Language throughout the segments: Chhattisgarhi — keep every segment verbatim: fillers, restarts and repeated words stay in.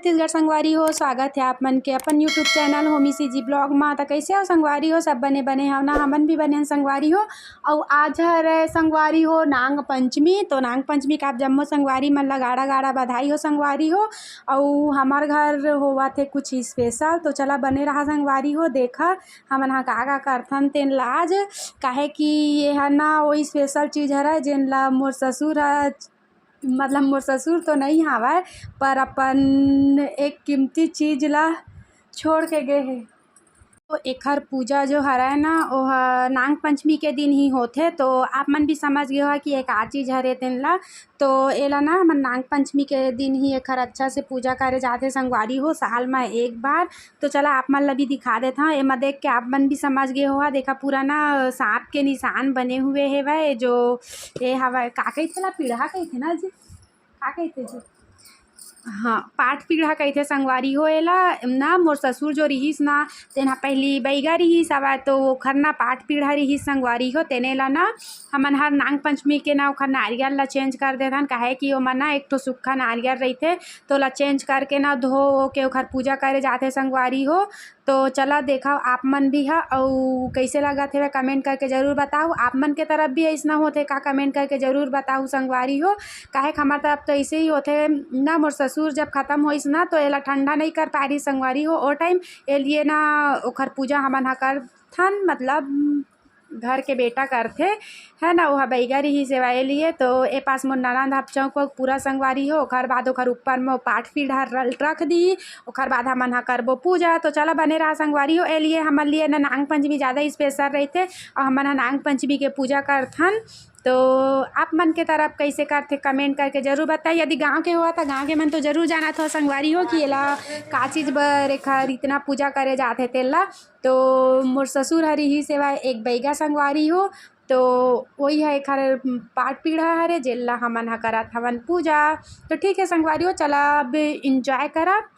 छत्तीसगढ़ संगवारी हो, स्वागत हे आप मन के अपन YouTube channel Homi CG blog मा। त कइसे हो संगवारी हो? सब बने बने हव ना? हमन भी बने हन संगवारी हो। अउ आज हरे संगवारी हो नांग पंचमी, तो नांग पंचमी के आप जम्मो संगवारी मन ला गाड़ा गाड़ा बधाई हो संगवारी हो। अउ हमर घर होवत हे कुछ स्पेशल, तो चला बने रहा संगवारी हो, देखा हमन ह का का करथन तेन ला आज। काहे कि ये ह ना वो स्पेशल चीज हरय जेन ला मोर ससुर ह, मतलब मोर ससुर तो नइ हावय, पर अपन एक कीमती चीज ला छोड़ के गे हे। तो एखर पूजा जो हरय ना, ओह नांग पंचमी के दिन ही होथे। तो आप मन भी समझ गे हो कि ये का चीज हरे तेन ला। तो एला ना हमन नांग पंचमी के दिन ही एखर अच्छा से पूजा करे जाथे संगवारी हो, साल म एक बार। तो चला आप मन ला भी दिखा देत हव, एमा देख के आप मन भी समझ गे हो। देखा पूरा ना सांप के निशान बने हुए हेवय, जो ये हवय का कहिथे ला, पीढ़ा कहिथे ना जी, का कहिथे जी? हाँ, पाट पीढ़ा कहिथे संगवारी हो एला। ना मोर ससुर जो रिहिस ना, तेन ह पहिली बइगा रिहिस हवय, तो ओखर ना पाट पीढ़ा रिहिस संगवारी हो। तेने ला ना हमन हर नांग पंचमी के ना ओखर नारियल ला चेंज कर देथन, काहे कि ओमा ना एक ठो सुक्खा नारियल रहिथे, तो ओला चेंज करके ना धो के ओखर पूजा करे जाथे संगवारी हो। तो चला देखव आप मन भी ह, अउ कइसे लगत हेवय कमेंट करके जरूर बताहू। आप मन के तरफ भी अइसना होथे का, कमेंट करके जरूर बताहू संगवारी हो। काहे कि हमर तरफ तो अइसे ही होथे ना, मोर ससुर जब खतम होइस ना, तो एला ठंडा नइ कर पाए रिहिस संगवारी हो ओ टाइम, ए लिए ना ओखर पूजा हमन ह करथन, मतलब घर के बेटा करथे, है ना, ओहा बइगा रिहिस सेवा ए लिए। तो ए पास मोर ननद ह चौक वौक पूरा संगवारी हो, ओखर बाद ओखर ऊपर म पाट पीढ़ा रल-, रख दी, ओखर बाद हमन ह करबो पूजा। तो चला बने रहा संगवारी हो, ए लिए हमर लिए ना नांग पंचमी ज़्यादा स्पेशल रहिथे, अउ हमन ह नांग पंचमी के पूजा करथन। तो आप मन के तरफ कइसे करथे कमेंट करके जरूर बताई। यदि गांव के होवत ह, गांव के मन तो जरूर जानत हो संगवारी हो कि एला का चीज बर एखर इतना पूजा करे जाथे तेला। तो मोर ससुर ह रिहिस सेवा एक बइगा संगवारी हो, तो वही है एखर पाट पीढ़ा हरे, जेला हमन ह करत हवन पूजा। तो ठीक है संगवारी हो, चला अब एंजॉय करब।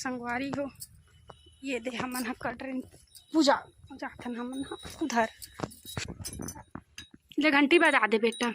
संगवारी हो, ये दे हमन ह कटरिन पूजा जाथन हमन ह उधर। ले घंटी बजा दे बेटा।